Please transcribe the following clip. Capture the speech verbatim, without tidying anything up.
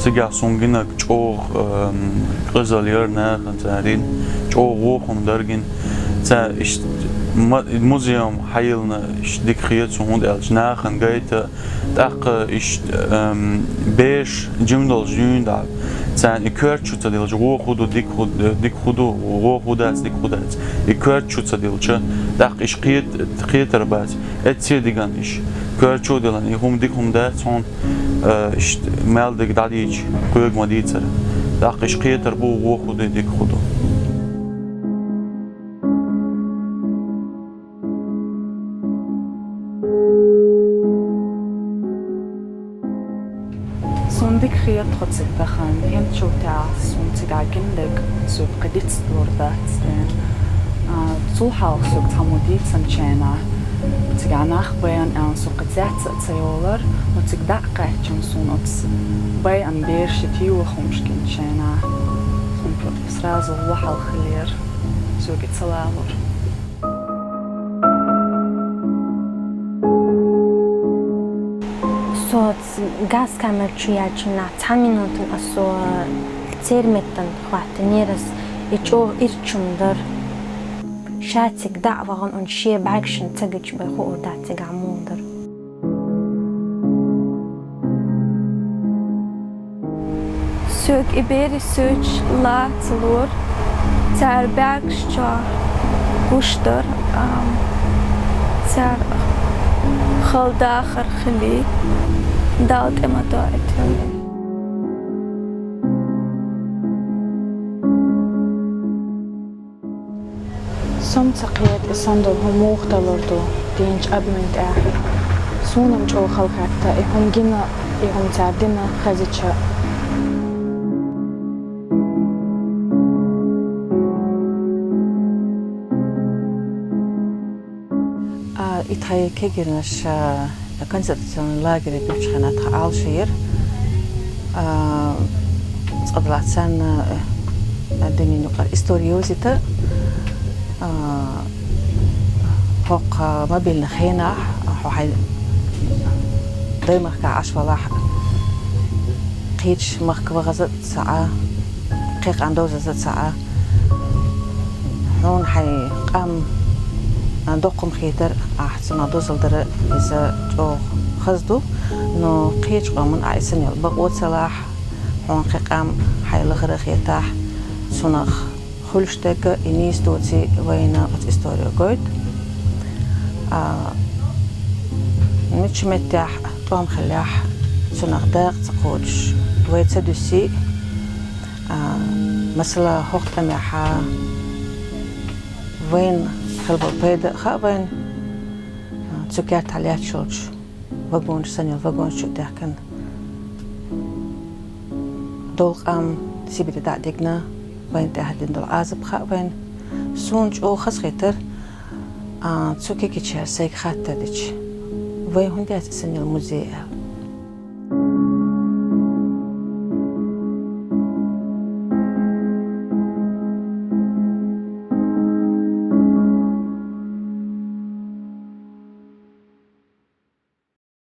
Цигахь суна гинарг чӀогӀа, эм, къизалла яра нахана цара дина, чӀогӀа вохам дара гина. Цара иштта ма-, музейм хьайиллина иштта дика хета суна, хӀунда аьлча нахана гайта, тӀаккха иштта, эм, бераш жима долуш дуьйна дӀа. Царна и коьрта чу ца диллча, вон хӀун ду, дика хӀун, дика хӀун ду, вон хӀун дац, дика хӀун дац. И коьрта чу ца диллча, тӀаккха иштта кхет-, кхетар бац. Эццера диган иштта коьрта чу а диллина, и хӀума дика хӀума дац хьуна, э, иштта мел дерг дӀадийча, кхоьга ма дийцара. ТӀаккха иштта кхетар бу, вон хӀун ду, дика хӀун ду. Суна дика хета тхо цига дахана, хӀинцачул тӀаьхьа суна цигахь гина дерг соьга кхин дицлур дац дена. А, цул хьалха соьга цхьаммо дийцинчу хенахь, цигахь нах байъина аьлла, со кхин цец а ца йолура, но цига дӀа а кхаьччина, суна оцу байъина бераш тӀехь хӀумнаш гинчу хенахь, суна просто сразу вон хьал хилира, соьга и ца лалура. Со ц-, газкамера чу яьлча нах цхьана минутана аса церан меттана хӀоттийнера ас, и чӀогӀа ирча хӀума дара. Ша цига дӀа а вахана, шен бӀаьргашна ца гича, бен хуур дац цигахь муха дара. Соьга и бераш соьца лацалора, цара бӀаьргаш чохь гуш дара, ам, цара хала дахар хилий, Далла тӀе ма доуьйту. Со-м ца кхета, и санна долу хӀума муха далур ду дийначу адамна тӀехь. Суна-м чӀогӀа хала хетта, и хӀума гина, и хӀума цара дина хезча. А, и тхайн кегийнаш, а, концентрационный лагере буьгучу хенахь тхан Ӏалашъяра. А, цкъа делахь царна, а, дуьненан юкъара истори йовзийта. А, хӀокху мобильни хенахь, хьо хьайн даймахкахь Ӏаш валахь, кхечу махка вахаза а ца Ӏа, кхин къам довзаза а ца Ӏа. Хьуна хьайн къам доккха хӀума хетара, ахь цунах дозалла дара, иза чӀогӀа хаза ду, но кхечу къоман ахь и санна йолу бакъо ца лахь, хьуна кхин къам хьайн лахара а хетахь, цунах хуьлуш дерг а, и нийса доций вайна оцу историно гойту. А, мичча меттехь тӀом хиллехь, цунах дакъа ца кхочуш, вай ца дуьсий, а, масала, хӀокху тӀамехь вайна хила болу пайда а хаьа вайна, а, цу кертахь лаьтташ йолчу вагонаш санна йолу вагонаш чу а даьхкина, долу къам Сибре дӀа а дигна, вайна тӀехь дина долу Ӏазап хаьа вайна. Суна чӀогӀа хазахетара, а, цу кегийчара сайга хаттар дича, вайн хӀунда яц и санна йолу музей аьлла.